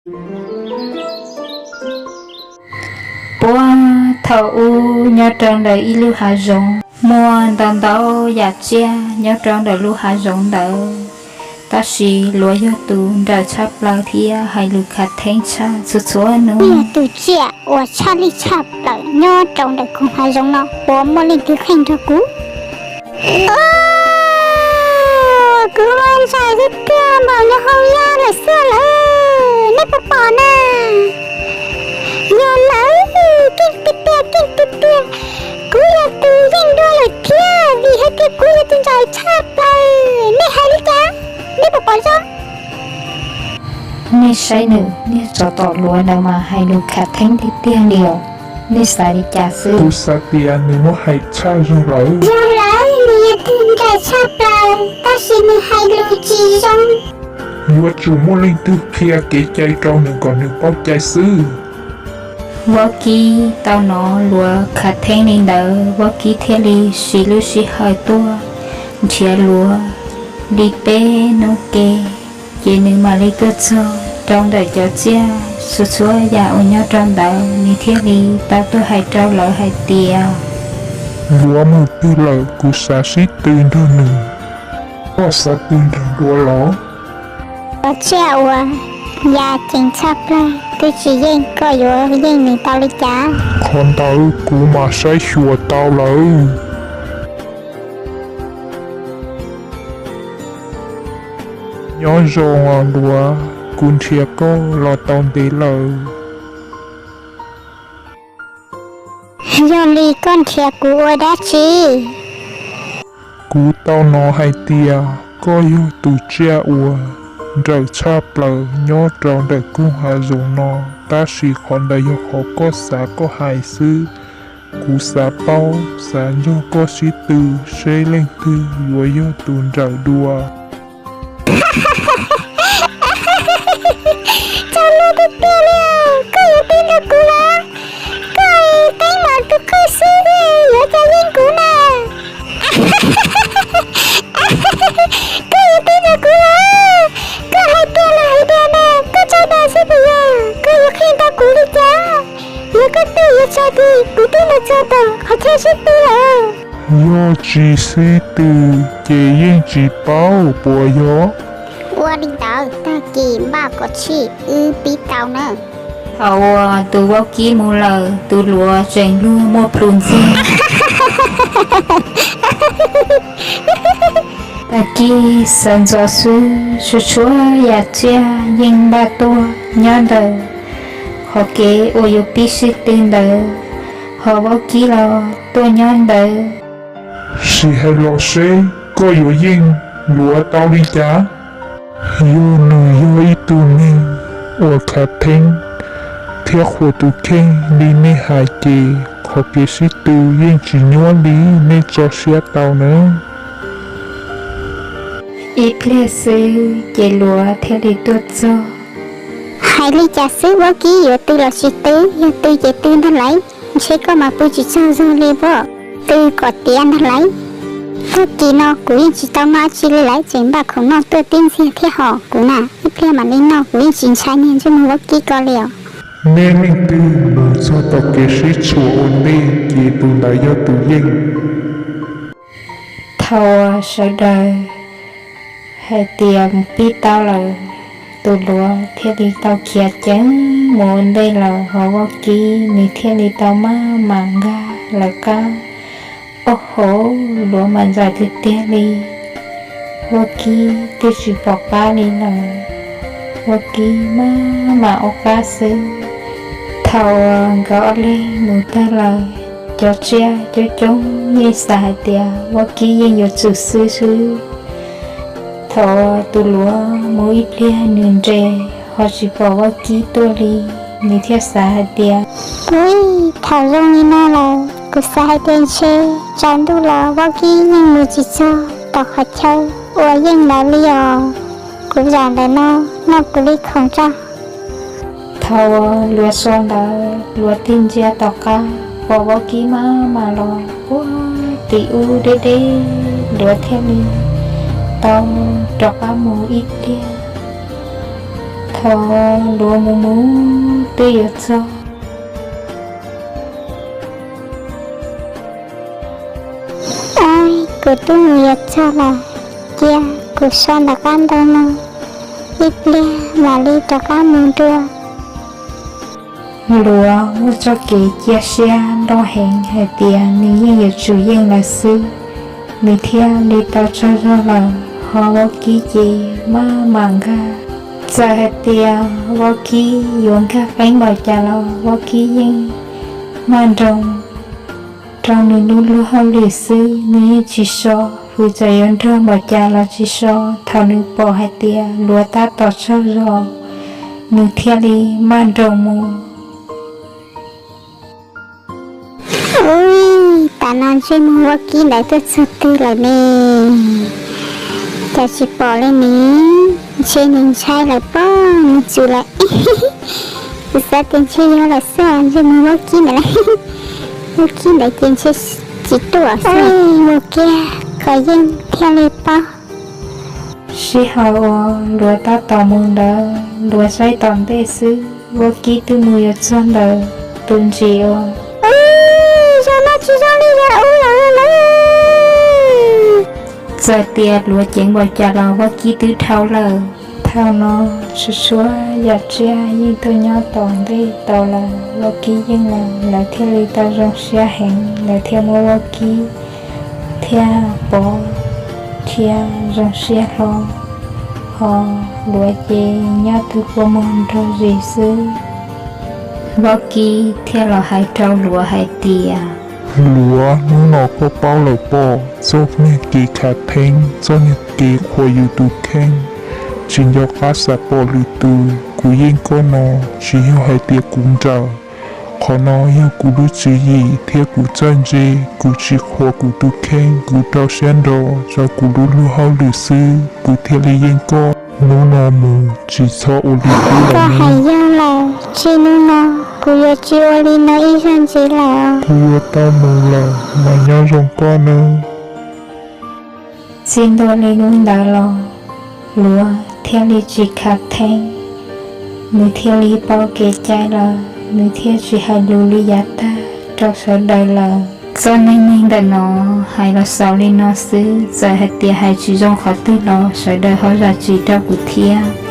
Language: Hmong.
Puag thaum ub nyob rau ntawm ib lub hav zoov muaj ntau ntau yam tsiaj nyob rau ntawm lub hav zoov ntawd, tab sis luav yog tus nrawm tshaj plaws thiab hais lus khav theeb tshaj txhua txhua hnub. Yog tus tsiaj uas tshaj lij tshaj plaws nyob rau ntawm koog hav zoov no, puas muaj leej twg kheej nrog kuv? Kuv ua ntsaim tiag tiag npaum nyob hauv yaj lawm xwb lawm, nej puas pom na? Yog lawm, keej tiag tiag, keej tiag tiag, kuv yog tus yeej dua lawm thiab, vim hais tias kuv yog tus ntsaim tshaj plaws. Nej hais li cas? Nej puas pom zoo? Nej saib nws niag tsov tom luav ntawd mas hais lus khav theeb tiag tiag li os. Nej xav li cas xwb? Kuv xav tias nws muab hais tshaj zog lawm. Yog lawm, nws yog tus ntsaim tshaj plaws, tab sis nws hais lus tsis zoo. Yuav tsum muaj leej twg qhia kev cai rau nws kom nws paub cai xwb. Vaub Kib tau hnov luav khav theeb li ntawd, Vaub Kib thiaj li siv lub sij hawm tuaj nrhiav luav li peb hnub ke, ces nws mam li tuaj txog rau ntawm cov tsiaj txhua txhua yam uas nyob rau ntawd, nws thiaj li tau tuaj hais rau lawv hais tias, luav mus twg lawm, kuv xav sib tw nrog nws. Koj xav tw nrog luav los? Cov tsiaj uas ya ceev tshaj plaws twb tsis yeej, koj yuav yeej nws tau li cas? Qhov ntawd kuv mam saib xyuas tau lawm. Nyob zoo os luav, kuv nrhiav koj los tau ntev lawm. Yog li koj nrhiav kuv ua dab tsi? Kuv tau hnov hais tias koj yog tus tsiaj uas nrawm tshaj plaws nyob rau ntawm koog hav zoov no, tab sis qhov ntawd yog qhov koj xav koj hais xwb. Kuv xav paub, xav nrog koj sib tw seb leej twg yuav yog tus nrawm dua. Txaus luag tiag tiag li, koj yuav tw nrog kuv los? Koj teeb meem tus qwj xwb yuav cas yeej kuv na. Koj yuav tw nrog kuv los? Koj hais tiag los hais tiag na, koj tso dag xwb puas yog? Koj yuav qhia tau kuv li cas? Yog koj tw yuav tso ces kuv twb mus txog tom qhov chaw sib tw lawm. Yog tsis sib tw ces yeej tsis paub puas yog? Ua li ntawd tag kis npaj kom txhij wb pib tau na. Thaum uas tus vaub kib mus lawm, tus luav tseem luag muaj plhus ntxiag. Tag kis sawv ntxov xwb, txhua txhua yam tsiaj yeej npaj tuaj nyob ntawm qhov kev uas yuav pib sib tw ntawd, ho vaub kib los tuaj nyob ntawd. Sim hais los seb koj yuav yeej luav tau li cas. Yog nws yog ib tug neeg uas khav theeb thiab qhuas tus kheej li nej hais ces qhov kev sib tw yeej tsis nyuaj li nej tso siab tau nawb. Ib pliag xwb ces luav thiaj li tuaj txog. Hais li cas xwb vaub kib, yuav tw los tsis tw? Yog tw ces tw ntag lauj, ntshe koj mas pw tsis tsaug zog li pob, tw kom tiav ntag lauj. Tag kis no kuv yeej tsis tau noj dab tsi li lawm, tseem npaj khoom noj tuaj tib ntxiag thiab hos kuv na, ib pliag mam li noj, kuv yeej tsis ntshai niag ntsej muag vaub kib ko li os. Nej leej twg mus txog tom kev sib tshuam ua ntej ces tus ntawd yog tus yeej. Thaum uas sawv daws hais tias mus pib tau lawm, tus luav thiaj li tau khiav ceev mus ua ntej lawm, ho vaub kib nws thiaj li tau maj mam nkag lawv qab. Oj hauv, luav mas ntxaws tiag tiag li, vaub kib twb tsis pom qab li lawm, vaub kib maj mam ua qab xwb. Thaum uas nkawd ob leeg mus tag lawm, cov tsiaj coob coob yeej xav hais tias vaub kib yeej yuav tsum xwb xwb. Thaum uas tus luav mus ib pliag nws nres ho tsis pom vaub kib tuaj li, nws thiaj xav hais tias, ui, thaum zoo li no lawm, kuv xav hais tias ntshe tsaus ntuj los vaub kib yeej mus tsis txog tom qhov chaw uas yeej lawv li os. Kuv zam ntawm no noj kuv li khoom tso. Thaum uas luav so ntawd, luav tig ntsia tom qab pom vaub kib maj mam los puag tim ub deb deb, luav thiaj li tau rov qab mus ib pliag. Ov, luav mus mus twb yuav txog. Kuv twb mus yuav txog lawm, cia kuv so ntawm qab ntoo no ib pliag mam li rov qab mus dua. Luav muaj txoj kev cia siab loj heev hais tias nws yeej yuav tsum yeej lawm xwb, nws thiaj li tau tsaug zog lawm. Ho vaub kib ces maj mam nkag, txawm hais tias vaub kib yuav nkag qeeb npaum cas los vaub kib yeej maj nroos rau nws lub luag hauj lwm xwb, nws yeej tsis so. Hwv txawm yuav nrog npaum cas los tsis so. Thaum nws pom hais tias luav tab tom tsaug zog, nws thiaj li maj nroos mus. Ub, tas no ntsej muag vaub kib ntawd tuaj txog twg lawm ne? Cas tsis pom li ne? Ntshe nws ntshai lawm pob, nws txwm lawm. Kuv xav tias ntshe yog lawm xwb, ntsej muag vaub kib ntawd lawm. Vaub kib ntawd ces ntshe tsis tuaj xwb, mus kiag kom yeej thiaj li paub. Sij hawm uas luav tab tom mus ntawd, luav saib tom ntej xwb, vaub kib twb mus yuav txog ntawm tus ntsis uas zoo no tsis zoo li yog ub lawm na. Txawm tias luav ceev npaum cas los vaub kib twb dhau lawm. Thaum no tshuav tshuav yam tsiaj yeej tuaj nyob tom ntej tau lawm, vaub kib yeej lawm, lawv thiaj li tau zoo siab heev, lawv thiaj muab vaub kib thiab pov thiab zoo siab hlo. Ho luav ces nyob twb kua muag nrog zis xwb. Vaub kib thiaj los hais rau luav hais tias, luav, hnub no koj paub lawm pob, txoj niag kev khav theeb, txoj niag kev qhuas yus tus kheej, tsis nco qab xav pom lwm tus. Kuv yeej koj no, tsis yog hais tias kuv nrawm. Qhov no yog kuv lub tswv yim thiab kuv txawj ntse. Kuv tsis qhuas kuv tus kheej, kuv rau siab nrog rau kuv lub luag hauj lwm xwb, kuv thiaj li yeej koj. Hnub no mus tsis txhob ua li ub lawm. Koj hais yog lawm, txij hnub no kuv yuav tsis ua li no ib zaug ntxiv lawm. Kuv yuav tau mus lawm, mas nyob zoo koj nawb. Txij ntua li hnub ntawd los, luav thiaj li tsis khav theeb, nws thiaj li paub kev cai lawm, nws thiaj tsis hais lus li yav tag rau sawv daws lawm. Txoj neej neeg ntawm no hais los xaus li no xwb, txawm hais tias hais tsis zoo qhov twg los sawv daws ho zam txim rau kuv thiab.